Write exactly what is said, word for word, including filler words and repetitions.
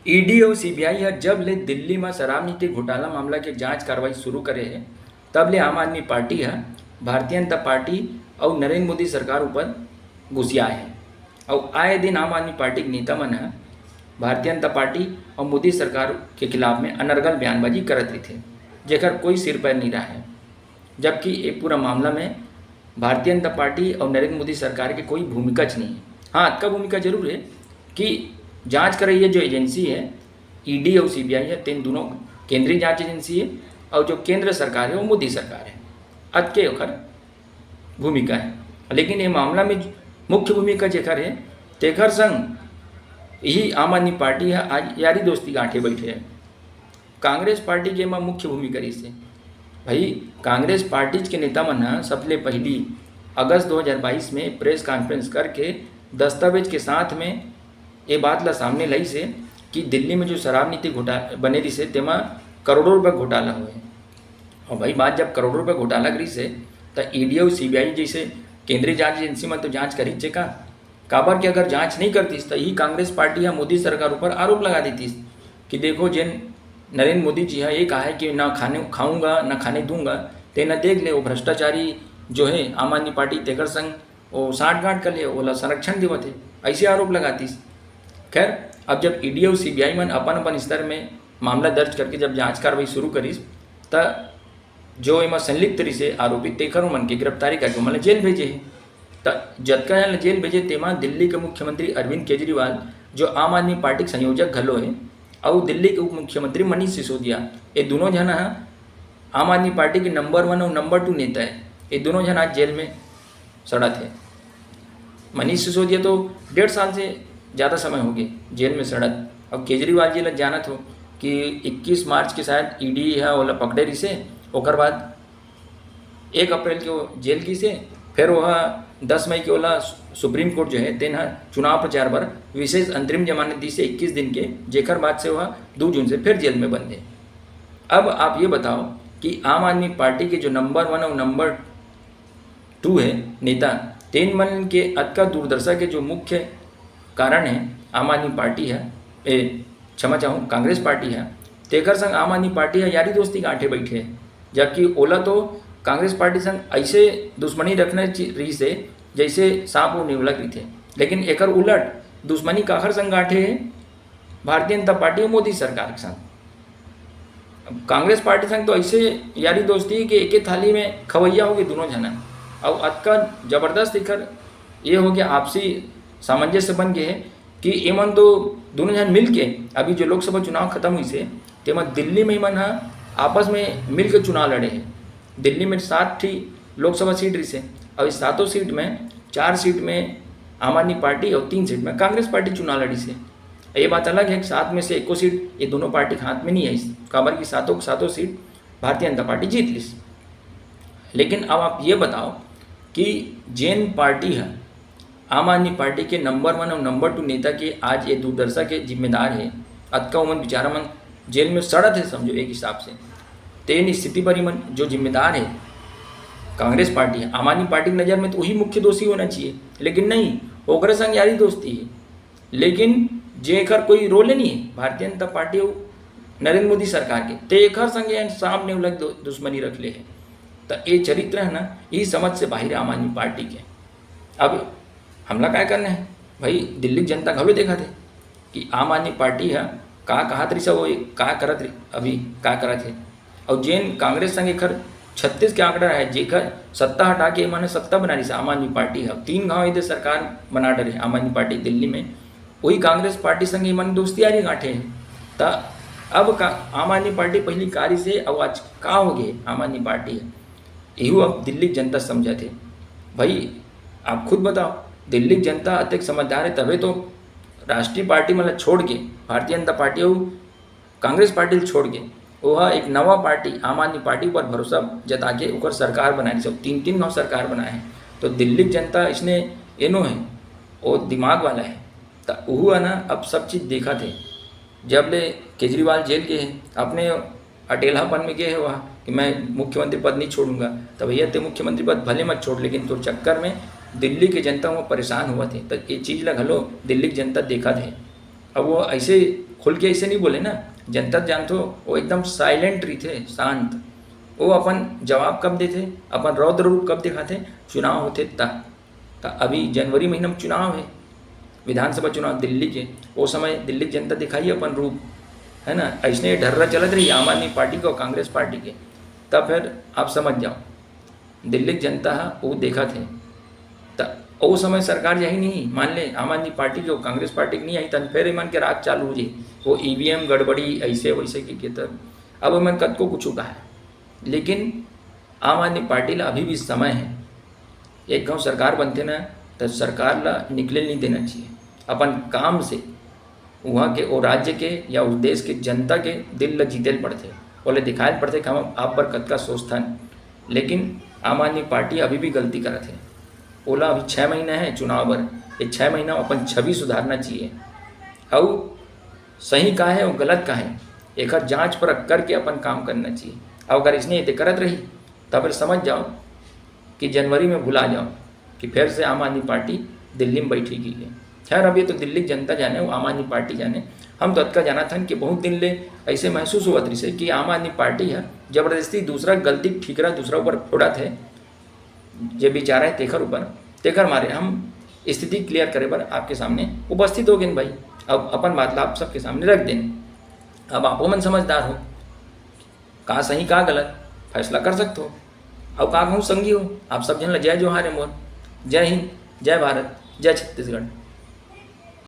ED अउ CBI ह जब ले दिल्ली म शराब नीति घोटाला मामला के जांच कार्रवाई शुरू करे हे, तब ले आम आदमी पार्टी ह भारतीय जनता पार्टी अउ नरेंद्र मोदी सरकार ऊपर गुसियाए हे। अउ आए दिन आम आदमी पार्टी के नेता मन ह भारतीय जनता पार्टी अउ मोदी सरकार के खिलाफ में अनर्गल बयानबाजी करत रहिथे, जेकर कोई सिर पैर नहीं रहा है। जबकि ये पूरा मामला में भारतीय जनता पार्टी अउ नरेंद्र मोदी सरकार के कोई भूमिका च नहीं है। हाँ, अतका भूमिका जरूर है कि जांच करइया जो एजेंसी है, ईडी अउ सीबीआई है, तेन दोनों केंद्रीय जांच एजेंसी है, अउ जो केंद्र सरकार है, वो मोदी सरकार है। अतके ओकर भूमिका है। लेकिन ये मामला में मुख्य भूमिका जेकर है, तेकर संग ही आम आदमी पार्टी है आज यारी दोस्ती गांठे बैठे है। कांग्रेस पार्टी के एमा मुख्य भूमिका रहिस हे। भाई, कांग्रेस पार्टी के नेता मन ह सबले पहिली अगस्त दो हज़ार बाईस में प्रेस कॉन्फ्रेंस करके दस्तावेज के साथ में ये बात ला सामने लाइस हे कि दिल्ली में जो शराब नीति घोटाला बने रहिस हे, तेमा करोड़ों रुपया घोटाला हुए। और भाई, बात जब करोड़ों रुपया घोटाला के रहिस हे, त ईडी अउ सीबीआई जैसे केंद्रीय जांच एजेंसी मन तो जांच करिस हे का? काबर कि अगर जांच नहीं करतिस, त यही कांग्रेस पार्टी ह मोदी सरकार ऊपर आरोप लगा देतिस कि देखो, जेन नरेंद्र मोदी जी ह ये कहा है कि ना खाने खाऊंगा, ना खाने दूंगा, तेन देख ले, वो भ्रष्टाचारी जो है आम आदमी पार्टी, तेकर संग वो सांठगांठ कर ले, ओला संरक्षण देवत है, ऐसे आरोप लगातिस। खैर, अब जब ईडी और सीबीआई मन अपन अपन स्तर में मामला दर्ज करके जब जांच कार्रवाई शुरू करिस, त जो एमा संलिप्त रहिस हे आरोपी, तेकर मन के गिरफ्तारी करके ओमन ल जेल भेजे हे। त जतका झन ल जेल भेजे, तेमा दिल्ली के मुख्यमंत्री अरविंद केजरीवाल, जो आम आदमी पार्टी के संयोजक घलो हे, अउ दिल्ली के उप मुख्यमंत्री मनीष सिसोदिया, ये दोनों झन ह आम आदमी पार्टी के नंबर वन अउ नंबर टू नेता हे। ये दोनों झन आज जेल में सड़त हे। मनीष सिसोदिया तो डेढ़ साल से ज़्यादा समय हो गए जेल में सड़त। अब केजरीवाल जी ल जानत हो कि इक्कीस मार्च के शायद ईडी ह ओला पकड़े रहिसे, ओकर बाद एक अप्रैल के वो जेल गिसे, फिर वो दस मई के ओला सुप्रीम कोर्ट जो है, तेन ह चुनाव प्रचार बर विशेष अंतरिम जमानत दिसे इक्कीस दिन के, जेकर बाद से वह दो जून से फिर जेल में बंद है। अब आप ये बताओ कि आम आदमी पार्टी के जो नंबर वन और नंबर टू है नेता, तेन मन के अतका दुर्दशा के जो मुख्य कारण है आम आदमी पार्टी है, ए, क्षमा चाहूँ, कांग्रेस पार्टी है, तेकर संग आम आदमी पार्टी है यारी दोस्ती गांठे बैठे है, जबकि ओला तो कांग्रेस पार्टी संग ऐसे दुश्मनी रखना ची-, रहिस है, जैसे सांप और नेवला की थे। लेकिन एकर उलट दुश्मनी काखर संग गांठे है? भारतीय जनता पार्टी और मोदी सरकार के संग। अब कांग्रेस पार्टी संग तो ऐसे यारी दोस्ती है कि एके थाली में खवैया हो गए दोनों झन। अब अतका जबरदस्त एकर ये हो गया, आपसी सामंजस्य बन गए है कि एमन तो दोनों झन मिल के, अभी जो लोकसभा चुनाव खत्म हुई से, तेमा दिल्ली में एमन ह आपस में मिल के चुनाव लड़े है। दिल्ली में सात ठी लोकसभा सीट रहिस है, अब इस सातों सीट में चार सीट में आम आदमी पार्टी और तीन सीट में कांग्रेस पार्टी चुनाव लड़िस है। ये बात अलग है कि सात में से एको सीट ये दोनों पार्टी के हाथ में नहीं आई, काबर कि सातों के सातों सीट भारतीय जनता पार्टी जीत लिस। लेकिन अब आप ये बताओ कि जेन पार्टी है आम आदमी पार्टी के नंबर वन और नंबर टू नेता के आज ये दुर्दशा के जिम्मेदार है, अतका उमन बेचारा मन जेल में सड़त है, समझो एक हिसाब से, तेन स्थिति पर ही मन जो जिम्मेदार है कांग्रेस पार्टी है, आम आदमी पार्टी की नज़र में तो वही मुख्य दोषी होना चाहिए, लेकिन नहीं, ओकरे संग यारी दोस्ती है। लेकिन जेकर कोई रोल नहीं है भारतीय जनता पार्टी और नरेंद्र मोदी सरकार के, तेकर संग ये सांप नेवला के दु-, दुश्मनी रख ले है। तो ये चरित्र है ना, यही समझ से बाहर है आम आदमी पार्टी के। अब हमला काय करना है भाई? दिल्ली की जनता घलो देखा थे कि आम आदमी पार्टी है का कहत रहिस, वो का करत रहि-, अभी का करत है। और जेन कांग्रेस संग एकर छत्तीस के आंकड़ा है, जेकर सत्ता हटा के एमन सत्ता बना रहिस आम आदमी पार्टी है, तीन घाव इधर सरकार बना डरे आम आदमी पार्टी दिल्ली में, वही कांग्रेस पार्टी संग एमन दोस्ती यारी गांठे है। त अब का आम आदमी पार्टी पहली कारी से, अब आज का हो गए आम आदमी पार्टी है, यहू अब दिल्ली के जनता समझत हे। भाई, आप खुद बताओ, दिल्ली के जनता अतेक समझदार है, तबे तो राष्ट्रीय पार्टी मन ला छोड़ के भारतीय जनता पार्टी अउ कांग्रेस पार्टी ल छोड़ के ओहा एक नवा पार्टी आम आदमी पार्टी पर भरोसा जता के ओकर सरकार बनाए, सब तीन तीन घाव सरकार बनाए हे। तो दिल्ली के जनता इसने एनो है, वो दिमाग वाला है, त उहू है ना, अब सब चीज़ देखा थे। जब ले केजरीवाल जेल गए हैं, अपने अटेलापन में गए हैं वहाँ कि मैं मुख्यमंत्री पद नहीं छोड़ूंगा, तो भैया ते मुख्यमंत्री पद भले मत छोड़, लेकिन तो चक्कर में दिल्ली के जनता वो परेशान हुआ थे। तो ये चीज़ ला घलो दिल्ली की जनता देखा थे। अब वो ऐसे खुल के ऐसे नहीं बोले ना, जनता जानथो, वो एकदम साइलेंट रहिथे, शांत। वो अपन जवाब कब देथे, अपन रौद्र रूप कब दिखाथे? चुनाव होथे त। त अभी जनवरी महीना में चुनाव है, विधानसभा चुनाव दिल्ली के। वो समय दिल्ली के जनता दिखाई अपन रूप, है ना? ऐसने ढर्रा चलत रही आम आदमी पार्टी के और कांग्रेस पार्टी के। तब फिर आप समझ जाओ, दिल्ली के जनता ह वो देखत हे। त ओ समय सरकार जाही नहीं, मान ले आम आदमी पार्टी के, कांग्रेस पार्टी के नहीं आई, तन फिर एमन के राज चालू हो जाही। वो ईवीएम गड़बड़ी, ऐसे वैसे के, के त अब एमन कतको कुछ कहा है, लेकिन आम आदमी पार्टी ला अभी भी समय है। एक घाव सरकार बनथे ना, त सरकार ला निकले नहीं देना चाहिए। अपन काम से वहाँ के, वो राज्य के या उस देश के जनता के दिल ला जीते ल पड़थे, ओला दिखाए ल पड़थे कि हम आप बर कतका सोचथन। लेकिन आम आदमी पार्टी अभी भी गलती करत हे। ओला अभी छः महीना है चुनाव बर, ये छः महीना में अपन छवि सुधारना चाहिए। अउ सही का है और गलत का है, एकर जांच परख करके अपन काम करना चाहिए। और अगर इसने ये करत रही, तब फिर समझ जाओ कि जनवरी में भुला जाओ कि फिर से आम आदमी पार्टी दिल्ली में बैठी गई है। खैर, अब ये तो दिल्ली की जनता जाने, वो आम आदमी पार्टी जाने। हम तो अतका जानत हन कि बहुत दिन ले ऐसे महसूस होवत रहिसे कि आम आदमी पार्टी है जबरदस्ती दूसरा गलती ठीकरा दूसरा ऊपर फोड़त है, जे बेचारा है तेखर ऊपर, तेखर मारे हम स्थिति क्लियर करे बर आपके सामने उपस्थित हो गए भाई। अब अपन बात ला आप सबके सामने रख देन। अब आपो मन समझदार हो, का सही का गलत फैसला कर सकते हो। अब का कहूँ संगी हो, आप सब जन ला जय जोहार है मोर। जय हिंद, जय भारत, जय छत्तीसगढ़।